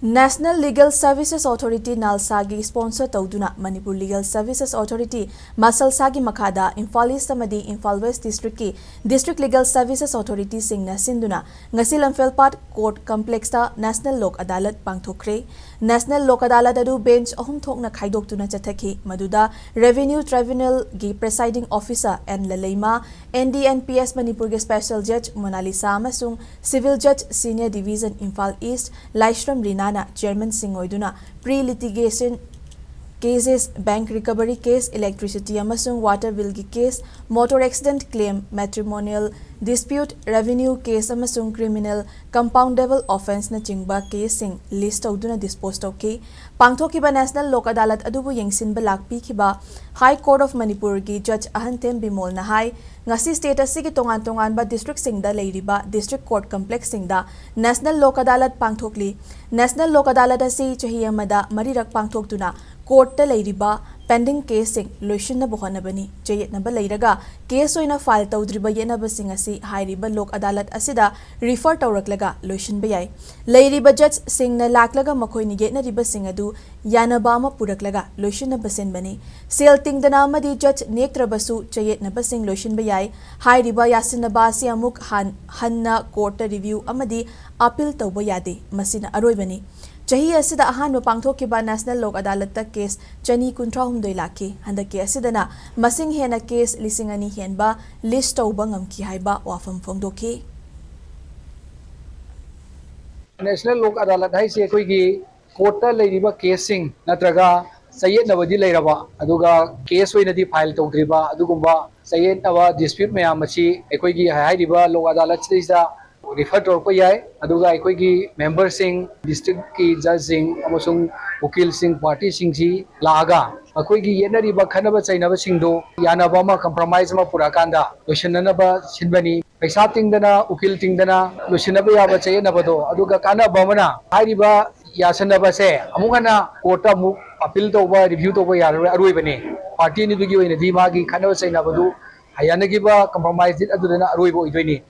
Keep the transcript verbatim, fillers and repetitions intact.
National Legal Services Authority, ꯅꯥꯜꯁꯥꯒꯤ sponsor ꯇꯧꯗꯨꯅ Manipur Legal Services Authority, ꯃꯁꯜꯁꯥꯒꯤ ꯃꯈꯥꯗ Imphal east ꯑꯃꯗꯤ ꯏꯝꯐꯥꯜ ꯋꯦꯁ꯭ꯠ ꯗꯤꯁꯇ꯭ꯔꯤꯛꯀꯤ District Legal Services Authorityꯁꯤꯡꯅ ꯁꯤꯟꯗꯨꯅ ꯉꯁꯤ ꯂꯝꯐꯦꯜꯄꯥꯠ ꯀꯣꯔꯠ ꯀꯝꯄ꯭ꯂꯦꯛꯁꯇ ꯅꯦꯁꯅꯦꯜ ꯂꯣꯛ ꯑꯗꯥꯂꯠ ꯄꯥꯡꯊꯣꯛꯈ꯭ꯔꯦ꯫ ꯅꯦꯁꯅꯦꯜ ꯂꯣꯛ ꯑꯗꯥꯂꯠ ꯑꯗꯨ ꯕꯦꯟꯆ ꯑꯍꯨꯝ ꯊꯣꯛꯅ ꯈꯥꯏꯗꯣꯛꯇꯨꯅ ꯆꯠꯊꯈꯤ, ꯃꯗꯨꯗ ꯔꯦꯚꯤꯅ꯭ꯌꯨ ꯇ꯭ꯔꯥꯏꯕ꯭ꯌꯨꯅꯦꯜꯒꯤ presiding officer N Laleima, N D N P S ꯃꯅꯤꯄꯨꯔꯒꯤ special judge ꯃꯣꯅꯥꯂꯤꯁꯥ ꯑꯃꯁꯨꯡ civil judge senior division Imphal east Laishram ꯔꯤꯅꯥꯅ ꯆꯦꯌꯔꯃꯦꯟꯁꯤꯡ ꯑꯣꯏꯗꯨꯅ pre litigation cases, bank recovery case, electricity ꯑꯃꯁꯨꯡ water billꯒꯤ case, motor accident claim, matrimonial dispute, revenue case ꯑꯃꯁꯨꯡ criminal compoundable offenceꯅꯆꯤꯡꯕ caseꯁꯤꯡ list ꯇꯧꯗꯨꯅ dispose ꯇꯧꯈꯤ꯫ ꯄꯥꯡꯊꯣꯛꯈꯤꯕ ꯅꯦꯁꯅꯦꯜ ꯂꯣꯛ ꯑꯗꯥꯂꯠ ꯑꯗꯨꯕꯨ ꯌꯦꯡꯁꯤꯟꯕ ꯂꯥꯛꯄꯤꯈꯤꯕ High Court of ꯃꯅꯤꯄꯨꯔꯒꯤ ꯖꯖ ꯑꯍꯟꯊꯦꯝ ꯕꯤꯃꯣꯜꯅ ꯍꯥꯏ, ꯉꯁꯤ ꯁ꯭ꯇꯦꯠ ꯑꯁꯤꯒꯤ ꯇꯣꯉꯥꯟ ꯇꯣꯉꯥꯟꯕ ꯗꯤꯁꯇ꯭ꯔꯤꯛꯁꯤꯡꯗ ꯂꯩꯔꯤꯕ district court ꯀꯝꯄ꯭ꯂꯦꯛꯁꯁꯤꯡꯗ national Lok ꯑꯗꯥꯂꯠ ꯄꯥꯡꯊꯣꯛꯂꯤ꯫ National Lok ꯑꯗꯥꯂꯠ ꯑꯁꯤ ꯆꯍꯤ ꯑꯃꯗ ꯃꯔꯤꯔꯛ ꯄꯥꯡꯊꯣꯛꯇꯨꯅ ꯀꯣꯔꯠꯇ ꯂꯩꯔꯤꯕ pending caseꯁꯤꯡ ꯂꯣꯏꯁꯤꯟꯅꯕ ꯍꯣꯠꯅꯕꯅꯤ꯫ ꯆꯌꯦꯠꯅꯕ ꯂꯩꯔꯒ ꯀꯦꯁ ꯑꯣꯏꯅ ꯐꯥꯏꯜ ꯇꯧꯗ꯭ꯔꯤꯕ ꯌꯦꯠꯅꯕꯁꯤꯡ ꯑꯁꯤ ꯍꯥꯏꯔꯤꯕ ꯂꯣꯛ ꯑꯗꯥꯂꯠ ꯑꯁꯤꯗ ꯔꯤꯐꯔ ꯇꯧꯔꯛꯂꯒ ꯂꯣꯏꯁꯤꯟꯕ ꯌꯥꯏ꯫ ꯂꯩꯔꯤꯕ ꯖꯖꯁꯤꯡꯅ ꯂꯥꯛꯂꯒ ꯃꯈꯣꯏꯅ ꯌꯦꯠꯅꯔꯤꯕꯁꯤꯡ ꯑꯗꯨ ꯌꯥꯅꯕ ꯑꯃ ꯄꯨꯔꯛꯂꯒ ꯂꯣꯏꯁꯤꯟꯅꯕ ꯁꯤꯟꯕꯅꯤ꯫ ꯁꯦꯜ ꯇꯤꯡꯗꯅ ꯑꯃꯗꯤ ꯖꯖ ꯅꯦꯛꯇ꯭ꯔꯕꯁꯨ ꯆꯌꯦꯠꯅꯕꯁꯤꯡ ꯂꯣꯏꯁꯤꯟꯕ ꯌꯥꯏ꯫ ꯍꯥꯏꯔꯤꯕ ꯌꯥꯁꯤꯟꯅꯕ ꯑꯁꯤ ꯑꯃꯨꯛ ꯍꯟ-, ꯍꯟꯅ ꯀꯣꯔꯠꯇ ꯔꯤꯚ꯭ꯌꯨ ꯑꯃꯗꯤ ꯑꯄꯤꯜ ꯇꯧꯕ ꯌꯥꯗꯦ꯫ ꯃꯁꯤꯅ ꯑꯔꯣꯏꯕꯅꯤ꯫ ꯆꯍꯤ ꯑꯁꯤꯗ ꯑꯍꯥꯟꯕ ꯄꯥꯡꯊꯣꯛꯈꯤꯕ ꯅꯦꯁꯅꯦꯜ ꯂꯣꯛ ꯑꯗꯥꯂꯠꯇ ꯀꯦꯁ ꯆꯅꯤ ꯀꯨꯟꯊ꯭ꯔꯥ ꯍꯨꯝꯗꯣꯏ ꯂꯥꯛꯈꯤ꯫ ꯍꯟꯗꯛꯀꯤ ꯑꯁꯤꯗꯅ ꯃꯁꯤꯡ ꯍꯦꯟꯅ ꯀꯦꯁ ꯂꯤꯁꯤꯡ ꯑꯅꯤ ꯍꯦꯟꯕ ꯂꯤꯁ ꯇꯧꯕ ꯉꯝꯈꯤ ꯍꯥꯏꯕ ꯋꯥꯐꯝ ꯐꯣꯡꯗꯣꯛꯈꯤ꯫ ꯅꯦꯁꯅꯦꯜ ꯂꯣꯛ ꯑꯗꯥꯂꯠ ꯍꯥꯏꯁꯦ ꯑꯩꯈꯣꯏꯒꯤ ꯀꯣꯔꯠꯇ ꯂꯩꯔꯤꯕ ꯀꯦꯁꯁꯤꯡ ꯅꯠꯇ꯭ꯔꯒ ꯆꯌꯦꯠꯅꯕꯗꯤ ꯂꯩꯔꯕ, ꯑꯗꯨꯒ ꯀꯦꯁ ꯑꯣꯏꯅꯗꯤ ꯐꯥꯏꯜ ꯇꯧꯗ꯭ꯔꯤꯕ ꯑꯗꯨꯒꯨꯝꯕ ꯆꯌꯦꯠꯅꯕ, dispute, ꯃꯌꯥꯝ ꯑꯁꯤ ꯑꯩꯈꯣꯏꯒꯤ ꯍꯥꯏꯔꯤꯕ ꯂꯣꯛ ꯑꯗꯥꯂꯠꯁꯤꯗꯩꯁꯤꯗ ꯔꯤꯐꯔ ꯇꯧꯔꯛꯄ ꯌꯥꯏ꯫ ꯑꯗꯨꯒ ꯑꯩꯈꯣꯏꯒꯤ ꯃꯦꯝꯕꯔꯁꯤꯡ, ꯗꯤꯁꯇ꯭ꯔꯤꯛꯀꯤ ꯖꯖꯁꯤꯡ ꯑꯃꯁꯨꯡ ꯎꯀꯤꯜꯁꯤꯡ, ꯄꯥꯔꯇꯤꯁꯤꯡꯁꯤ ꯂꯥꯛꯑꯒ ꯑꯩꯈꯣꯏꯒꯤ ꯌꯦꯠꯅꯔꯤꯕ ꯈꯠꯅꯕ ꯆꯩꯅꯕꯁꯤꯡꯗꯣ ꯌꯥꯅꯕ ꯑꯃ, ꯀꯝꯄ꯭ꯔꯣꯃꯥꯏꯁ ꯑꯃ ꯄꯨꯔꯛꯑꯀꯥꯟꯗ ꯂꯣꯏꯁꯤꯟꯅꯅꯕ ꯁꯤꯟꯕꯅꯤ꯫ ꯄꯩꯁꯥ ꯇꯤꯡꯗꯅ, ꯎꯀꯤꯜ ꯇꯤꯡꯗꯅ ꯂꯣꯏꯁꯤꯟꯅꯕ ꯌꯥꯕ ꯆꯌꯦꯠꯅꯕꯗꯣ꯫ ꯑꯗꯨꯒ ꯀꯥꯟꯅꯕ ꯑꯃꯅ, ꯍꯥꯏꯔꯤꯕ ꯌꯥꯁꯟꯅꯕꯁꯦ ꯑꯃꯨꯛ ꯍꯟꯅ ꯀꯣꯔꯠꯇ ꯑꯃꯨꯛ ꯑꯄꯤꯜ ꯇꯧꯕ, ꯔꯤꯚ꯭ꯌꯨ ꯇꯧꯕ ꯌꯥꯔꯔꯣꯏ, ꯑꯔꯣꯏꯕꯅꯤ꯫ ꯄꯥꯔꯇꯤ ꯑꯅꯤꯗꯨꯒꯤ ꯑꯣꯏꯅꯗꯤ ꯃꯥꯒꯤ ꯈꯠꯅꯕ ꯆꯩꯅꯕꯗꯨ ꯌꯥꯅꯈꯤꯕ ꯀꯝꯄ꯭ꯔꯣꯃꯥꯏꯁ ꯗꯤꯠ ꯑꯗꯨꯗꯅ ꯑꯔꯣꯏꯕ ꯑꯣꯏꯗꯣꯏꯅꯤ꯫